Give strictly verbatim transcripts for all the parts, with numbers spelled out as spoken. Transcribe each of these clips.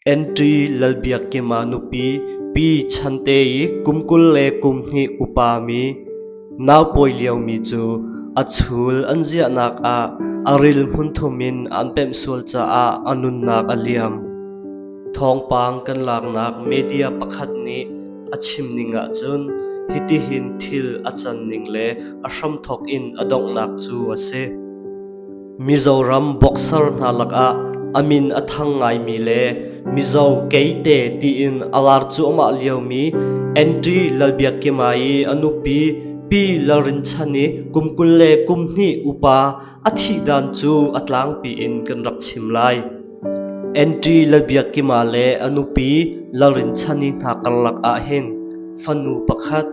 N T Lalbiakkima nupi Pi Chhantei kum kul le kum hni upa mi, nau pawi liau mi chu a chhul an ziah nak a, a ril hmun thumin an pem sual cha a, a nunnak a liam. Thawngpang kan laknak media pakhat nih a chim ningah chun hiti hin thil a chan ning le a hram thawk in a donghnak chu a si. Mizoram boxer hna lakah a min a thang ngai mi le Mizo keite tiin a lar chu amah liau mi N T Lalbiakkima i a nupi Pi Lalrinchhani kum kul le kum hni upa a thih dan chu a tlangpi in kan rak chim lai. N T Lalbiakkima le a nupi Lalrinchhani hna karlak ah hin fanu pakhat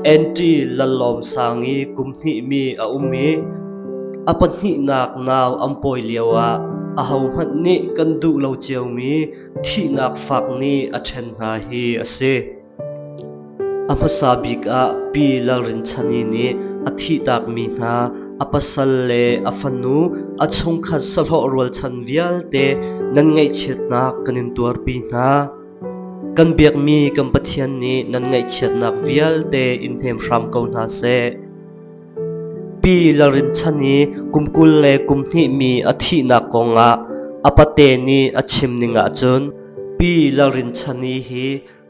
N T Lallawmsangi kum hni mi a um i, a pahnihnak nau an pawi liau ah a hohmanh nih kan duh lo cio mi thihnak fak ni a ṭhen hna hi a si. A hmasa bik ah Pi Lalrinchhani nih a thih tak mi hna, a pasal le a fanu, a chungkhat sahlawh rualchan vialte nan ngaihchiatnak kan in tuarpi hna. Kan biak mi kan Pathian nih nan ngaihchiatnak vialte in hnemhram ko hna seh. Pi Lalrinchhani kum kul le kum hni mi a thihnak kongah a pate nih a chim ningah chun Pi Lalrinchhani hi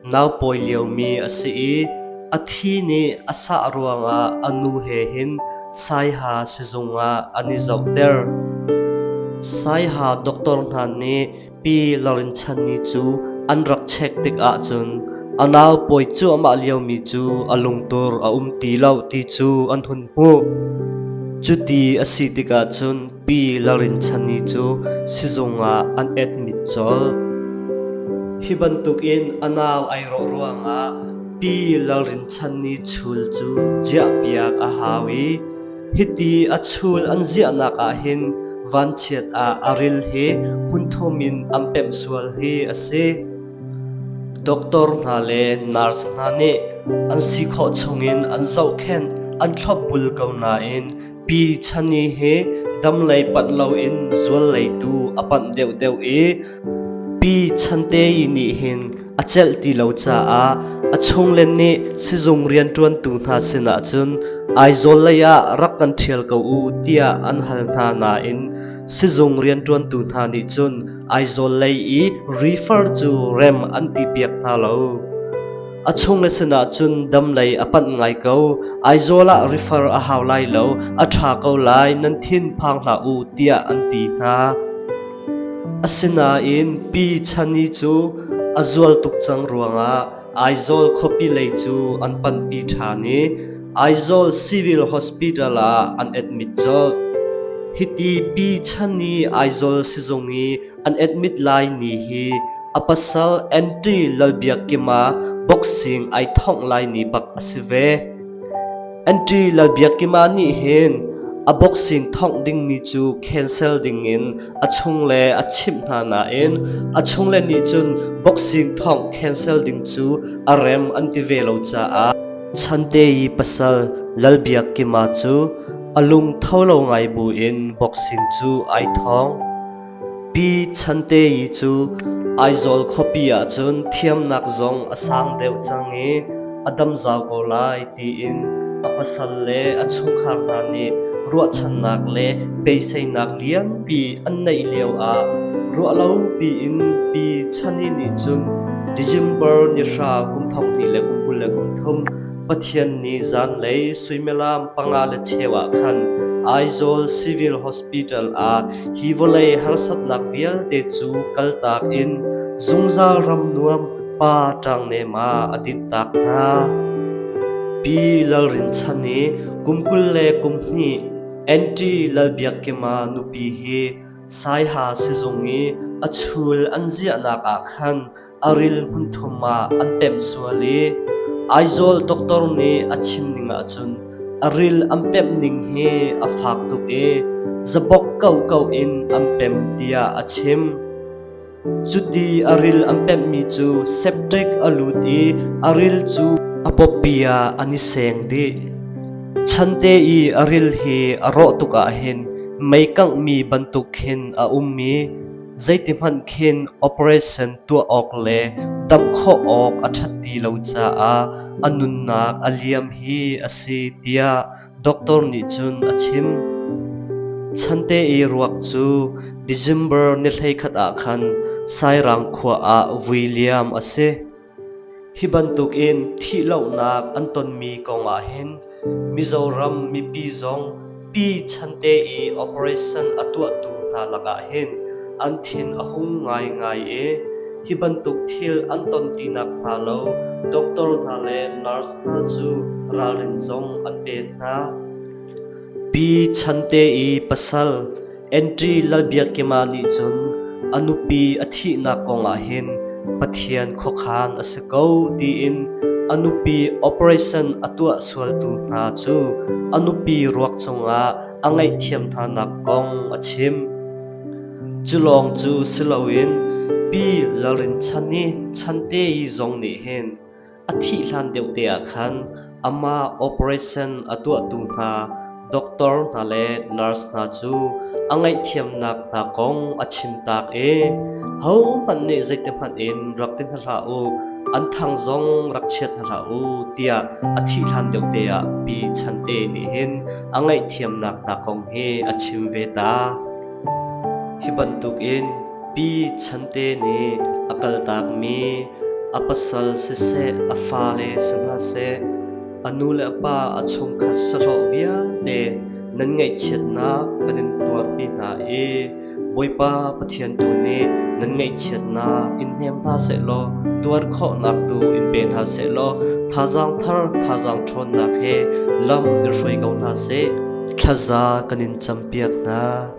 nau pawi liau mi a si i, a thi nih a sah ruangah a nu he hin Saiha sizung ah an i zohter. Saiha doctor hna nih Pi Lalrinchhani chu an rak check tik ah chun a nau pawi chu amah liau mi chu a lungtur a um ti lo ti chu an hun hmu. Chuti a si tikah chun Pi Lalrinchhani chu sizung ah an admit chawl. Hi bantukin a nau airawh ruangah Pi Lalrinchhani chhul chu ziahpiak a hau i, hiti a chhul an ziahnak ah hin vanchiat ah a ril hi hmun thumin an pem sual hi a si. Doctor hna le nurse hna nih an si khawh chungin an zohkhenh, an thlop bul ko nain Pi Chhani hi dam lei panh loin zual leitu a panh deuhdeuh i, Pi Chhantei nih hin a chelh ti lo caah a chungle nih sizung rianṭuantu hna sinah chun Aizawl lei ah rak kan ṭhial ko u tiah an hal hna nain sizung rianṭuantu hna nih cun Aizawl lei i refer cu rem an ti piak hna lo. A chungle sinah cun dam lei a panh ngai ko, Aizawl ah refer a hau lai lo, a ṭha ko lai, nan thin phang hlah u tiah an ti hna. Asinain Pi Chhani cu a zual tuk cang ruangah Aizawl khuapi lei cu an panhpi ṭhan i Aizawl Civil Hospital ah an admit colh. Hiti Pi Chhani Aizawl sizung i an admit lai ni hi a pasal N T Lalbiakkima boxing ai thawng lai ni bak a si ve. N T Lalbiakkima nih hin a boxing thawng ding mi cu cancel dingin a chungle a chimh hna nain a chungle nih cun boxing thawng cancel ding cu a rem an ti ve lo caah Chhantei pasal Lalbiakkima cu a lung tho lo ngai buin boxing cu ai thawng. Pi Chhantei cu Aizawl khuapi ah cun thiamnak zong a sang deuh cang i a dam zau ko lai tiin a pasal le a chungkhar hna nih ruahchannak le beiseinak lianpi an neih lio ah ruah lo piin Pi Chhani nih cun December ni hra kum thawng hnih le kum kul le kum thum Pathian ni zanlei suimilam panga le cheu ah khan Aizawl Civil Hospital ah hi vawlei harsatnak vialte cu kaltak in zungzal ram nuam Pa Ṭangnema a dintak hna. Pi Lalrinchhani kum kul le kum hnih N T Lalbiakkima nupi hi Saiha sizung i a chul an ziahnak ah khan a ril hmun thum ah an pem sual i Aizawl doctor nih a chim ning ahcun a ril an pem ning hi a fak tuk i zabok kau kau in an pem tiah a chim. Cuti a ril an pemmi cu septic a lut i a ril cu a pawpi ah an i seng dih. Chhante i a ril hi a rawh tuk ah hin meikangmi bantuk khin a um i Zeitihmanh khin operation tuah awk le dam khawh awk a ṭha ti lo cha a, a nunnak a liam hi a si, tia doctor nih chun a chim. Chhantei ruak chu December ni hleikhat ah khan Sairang khua ah vui liam a si. Hi bantukin thih lohnak an ton mi kawngah hin Mizoram mipi zong Pi Chhantei operation a tuahtu hna lakah hin an thin a hung ngaingai e. Hi bantuk thil an ton tinak hna lo, doctor hna le nurse hna chu ralrin zong an pe hna. Pi Chhantei pasal Entry Lalbiakima nih chun a nupi a thihnak kawngah hin Pathian khuakhan a si ko tiin a nupi operation a tuah sualtu hna chu a nupi ruak chungah a ngaihthiam hnanak kong a chim. Chu lawng chu si loin Pi Lalrinchhani Chhantei zong nih hin a thih hlan deuh te ah khan ama operation a tuahtu hna, doctor hna le nurse hna chu a ngaihthiamnak hna kong a chim tak e. Ho hmanh nih zeitihmanh in rak ti hna hlah u, an thang zong rak chiat hna hlah u, tiah a thih hlan deuh te ah Pi Chhantei nih hin a ngaihthiamnak hna kong hi a chim ve ta. Hi bantukin Pi Chhantei nih a kaltak mi a pasal siseh, a fale si hna seh, a nu le a pa a chungkhat sahlawh vialte nan ngaihchiatnak kan in tuarpi hna i, Bawipa Pathian tu nih nan ngaihchiatnak in hnem hna seh law, tuar khawhnak tu in pe hna seh law, thazang thar, thazang ṭhawnnak he lam in hruai ko hna seh. Thlaza kan in champiak hna.